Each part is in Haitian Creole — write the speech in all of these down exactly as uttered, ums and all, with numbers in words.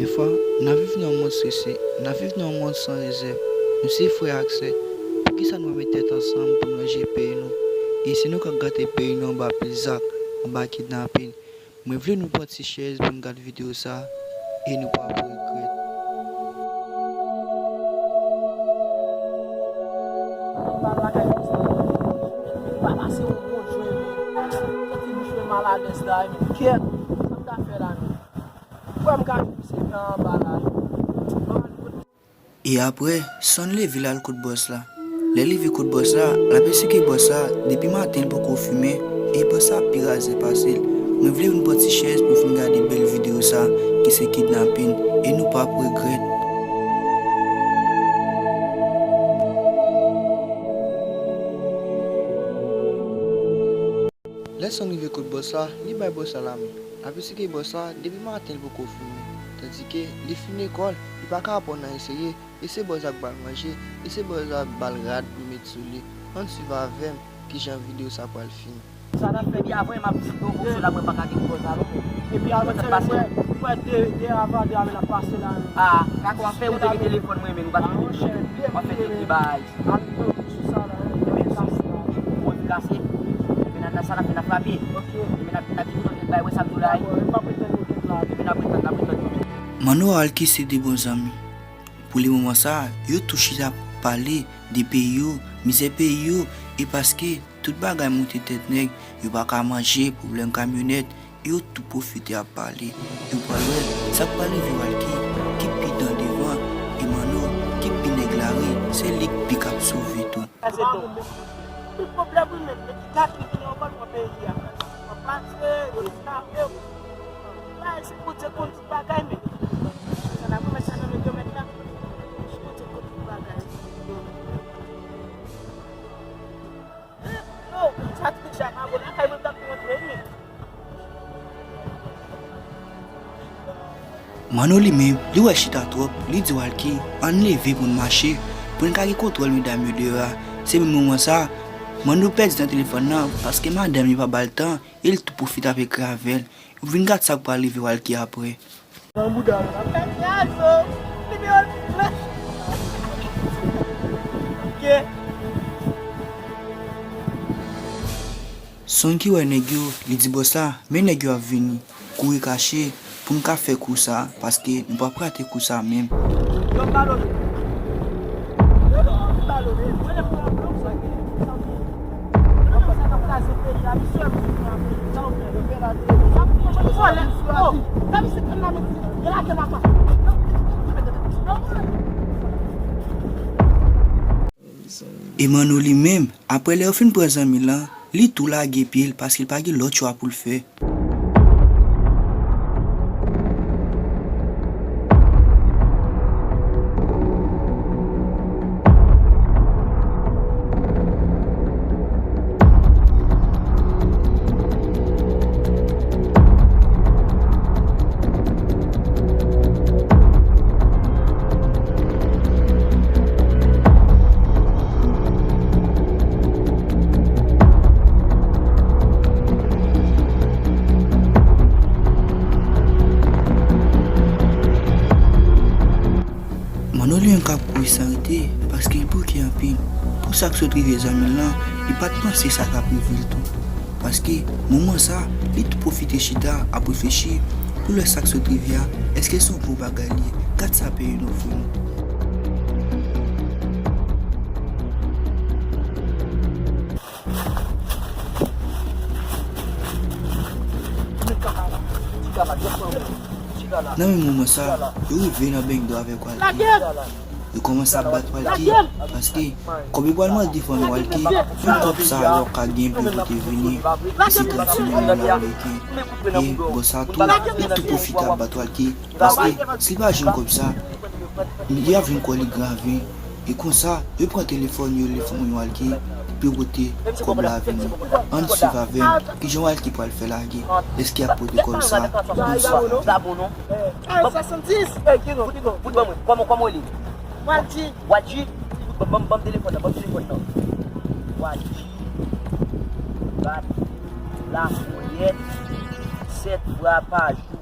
Defwa, n ap viv nan yon mond strese, n ap viv nan yon mond san rezèv. Nou se frè ak sè, poukisa nou pa met tèt ansanm pou n ranje peyi nou? E si nou ka gate peyi nou anba pil zak, anba kidnapin, mwen vle nou pran ti chèz pou n gad videyo sa a, e nou p ap regrèt. Anba lakay konsa, pa pase yon bon jwè, men. Santi bouch mwen maladès la, men. Kèt, sa m ka fè la, men? Frè m ka jwenn se nan anba la. E apre, Son leve l al kot bòs la. Lè l rive kot bòs la, l ap esplike bòs la, depi maten l poko fimen, e bòs la ap pi razè pase l. Mwen vle nou pran ti chèz pou fin gade bèl videyo sa, ki se kidnapin, e nou p ap regrèt. Lè Son rive kot bòs la, li bay bòs la lamen. L ap esplike bòs la, depi maten l poko fimen, tandike li fin lekòl, li pa ka aprann anyen serye, e se bòs la k ba l manje, e se bòs la k ba l rad pou l met sou li. Ann swiv avè m kijan videyo sa pral fini. Sa n ap fè byen avan, m ap di nou, bon, sou la mwen pa ka gen bòs la non. Epi avan, se mwen, mwen de, de avan, de avan, n ap pase la. Ah, kaka w ap fè, ou te gen telefòn mwen, men ou pa te gen. W ap fè de bagay. Al, non, sou sa la, wi, wi, kase la. Wi, kase. Epi nan, nan sa n ap fè, n ap frape. Ok. Epi n ap, n ap di nou, bay, wè sa m di w la, wi. Dakò, epi n ap retann nou tout la. Epi n ap retann, n ap retann nou. Manno a Walky se de bon zanmi. Pou le moman sa, yo tou chita ap pale de peyi yo, mizè peyi yo, e paske tout bagay monte tèt nèg, yo pa ka manje, pwoblèm kamyonèt, e yo tou pwofite ap pale. E w pral wè, sa k pral rive Walky, ki pi dan devan, e Manno, ki pi nèg lari, se li k pi k ap sove tou. Sa se don. Tout pwoblèm wi menm, men ki gate vini ankò nan peyi a. Mwen pase, yo kidnape w. Bagay se Bondye konn tout bagay, men. Sa n ap remèt sa nan men Granmèt la. Se Bondye konn tout bagay. Yo, sa trip sa pa bon, lakay mwen ta pou rantre wi. Manno li menm, li wè chita twòp, li di Walky, ann leve pou n mache, pou n ka gen kontwòl medam yo deyò a. Se menm moman sa, Manno pèdi nan telefòn nan, paske madanm li pa ba l tan, e l tou pwofite ap ekri avè l. Vin gad sa k pral rive Walky apre. Nan bouda m. Ap fè krazo. Nimewo l. Ok. Son ki wè nèg yo, li di bòs la, men nèg yo ap vini. Kouri kache pou n ka fè kou sa, paske nou p ap rate kou sa menm. Yo balone. Yo balone. Mwen, lè mwen ap sa ki, sa ki. E Manno li menm, apre lè yo fin pran zanmi l lan, li tou lage pye l paske l pa gen lòt chwa pou l fè. Manno li menm k ap kouri san rete, paske l bouke anpil. Pou sa k sot rive zanmi l lan, li pa t panse sa t ap rive l tou. Paske, moman sa, li tou pwofite chita ap reflechi pou l wè sa k sot rive a, èske se yon bon bagay li ye? Gad sa peyi nou ofri nou. Nan menm moman sa, yo rive nan bengdo avèk Walky. Yo kòmanse ap bat Walky, paske kòb yo pral mande fanmi Walky, menm kòb sa yo ka gen pou yo pote vini, e se trant mil dola ameriken. E bòs sa tou, li tou pwofite ap bat Walky, paske si l pa jwenn kòb sa, li ap vin kwè li graven. E konsa, yo pran telefòn yo, rele fanmi Walky, pou yo pote kòb la vini. Ann swiv avè m kijan Walky pral fè lage. Èske y ap pote kòb sa? Ann swiv avè m. Ay, swasanndis. Ey, Kino, Kino, fout ban mwen. Kòman, kòman w rele? Wadji. Wadji? Fout ban, ban, ban m telefòn nan, ban m telefòn nan. Wadji. Bat. Laponyèt. Sèt fwa pa jou.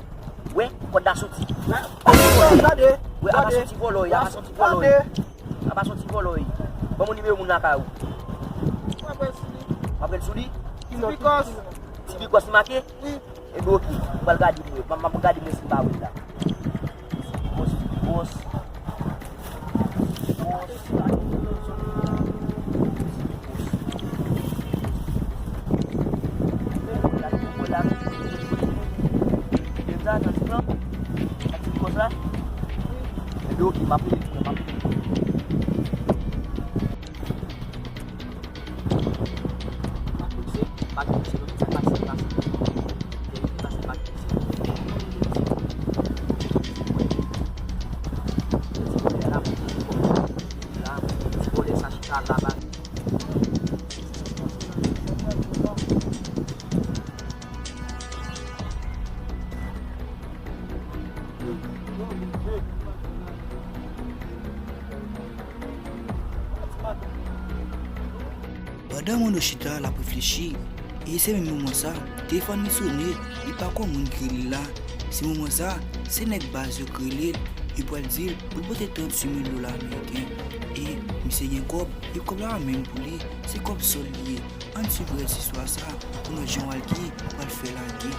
Wè, kòd la soti. La, oh, Tande, wi, apa tande. Son ti vòlò, apa son ti vòlò. Tande. Apa son ti vòlò. Ban mwen nimewo moun lakay ou. W ap rele sou li. W ap rele sou li? Ti Bikòs. Ti Bikòs li make? Wi. Ebyen, oke. M pral gade mwen. M, m, m ap gade mwen si m pa wè l la. Ti Bikòs, Ti Bikòs. Ti Bikòs. Ti Bikòs. Ti Bikòs la, tanti lan. Ak Ti Bikòs la. Ebyen, oke, m ap rele tou, m ap rele. Pa fikse, pa fikse, non, sa pase, pase. Depi pase, pa fikse. Ti vòlè la, ti vòlè sa chita la, ba. Pandan Mano chita, l ap reflechi, e se menm moman sa, telefòn li sone, li pa konn moun ki rele l la. Se moman sa, se nèg baz yo ki rele l, yo pral di l pou l pote tranntuit mil dola ameriken. E misye gen kòb, e kòb la pa menm pou li, se kòb sòl li ye. Ann swiv rès istwa sa pou nou wè jan Walky pral fè lage.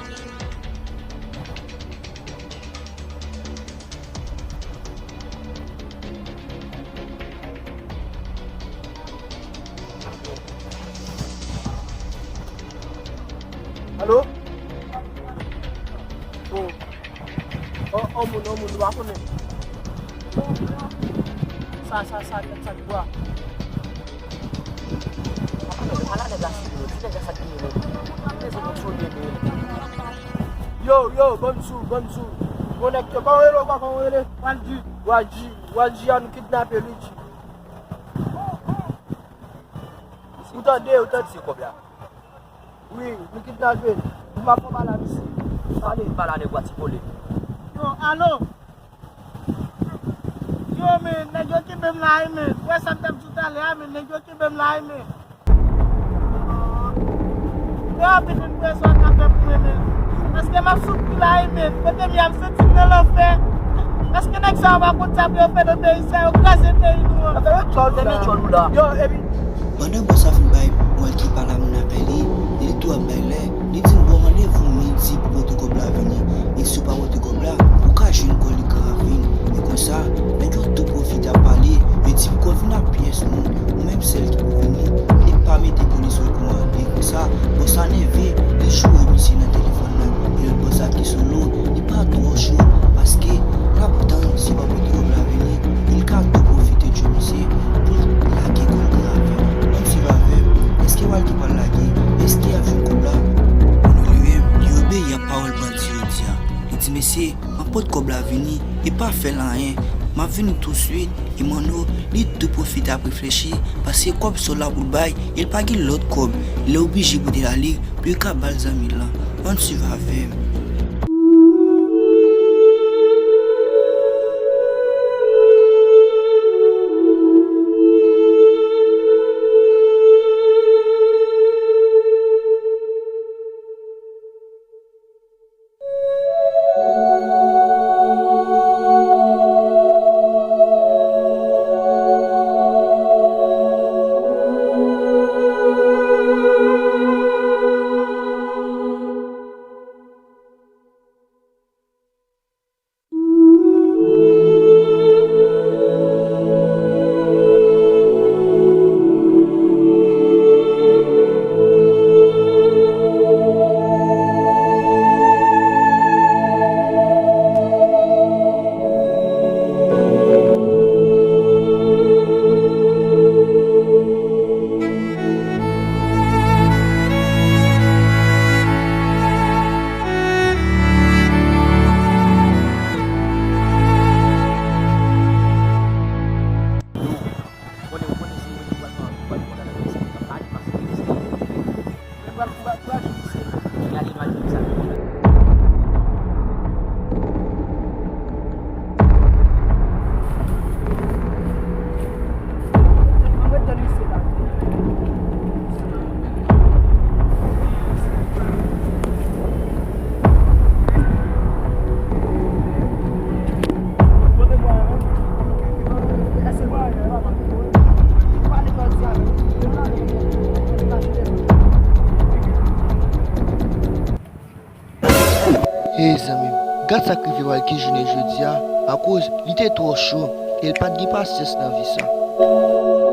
Alo? O, o, o moun, o moun, nou pa konnen. Sa, sa, sa, nèg sa ki bwa. Ala nèg la sou yo, di nèg la sa ki ye menm. Mezanmi, m sou yo menm. Yo, yo, bonjou, bonjou. Bon nèg yo, kòman w rele, kòman w rele? Wadji. Wadji, Wadji a nou kidnape, Wadji. Ou tande, ou tande? Se kòb la. Wi, nou kidnape l. Nou pa fè mal a misye. Pale. Pale a nèg wa ti kole. Yo, alo. Yo, men, nèg yo kenbe m la, wi, men. Ou wè sa m t ap di w talè a, men, nèg yo kenbe m la, wi, men. Yo, anpil moun prezan ka fè pou mwen, men. Paske m ap soufri la, wi, men. Kote m ye a, m santi m nan lanfè. Èske nèg sa yo pa konn sa pou yo fè nan peyi sa yo, kraze peyi nou an? Fèmen djòl, fèmen djòl ou la. Yo, epi. Pandan bòs la fin bay Walky pale a moun lakay li, li tou ap bay lè, li di l bon randevou midi pou pote kòb la vini. E si w pa pote kòb la, ou ka jwenn kò li Gran Ravin. E konsa, nèg yo tou pwofite ap pale, yo di pou kò vin ak pyès moun, ou menm sèl ki pou vini, li pa mete polis okouran. E konsa, bòs la nève, li joure misye nan telefòn nan. E lòt bòs la ki sou lo, li pa twò cho, paske l ap tann si pa pote kòb la vini, e l ka tou pwofite tchwe misye pou l lage kò l Gran Ravin. Ann swiv avè m, èske Walky pral lage? Èske y ap jwenn kòb la? Mano li menm, li obeyi a pawòl bandi yo di a. Li di, mesye, m ap pot kòb la vini, e pa fè l anyen. M ap vini touswit, e Mano, li tou pwofite ap reflechi, paske kòb sòl la pou l bay, e l pa gen lòt kòb. Li oblije pote l ale, pou yo ka ba l zanmi l lan. Ann swiv avè m. Ey zanmi m, gad sa k rive Walky jounen jodi a, akoz li te twò cho e l pa t gen pasyans nan vi sa.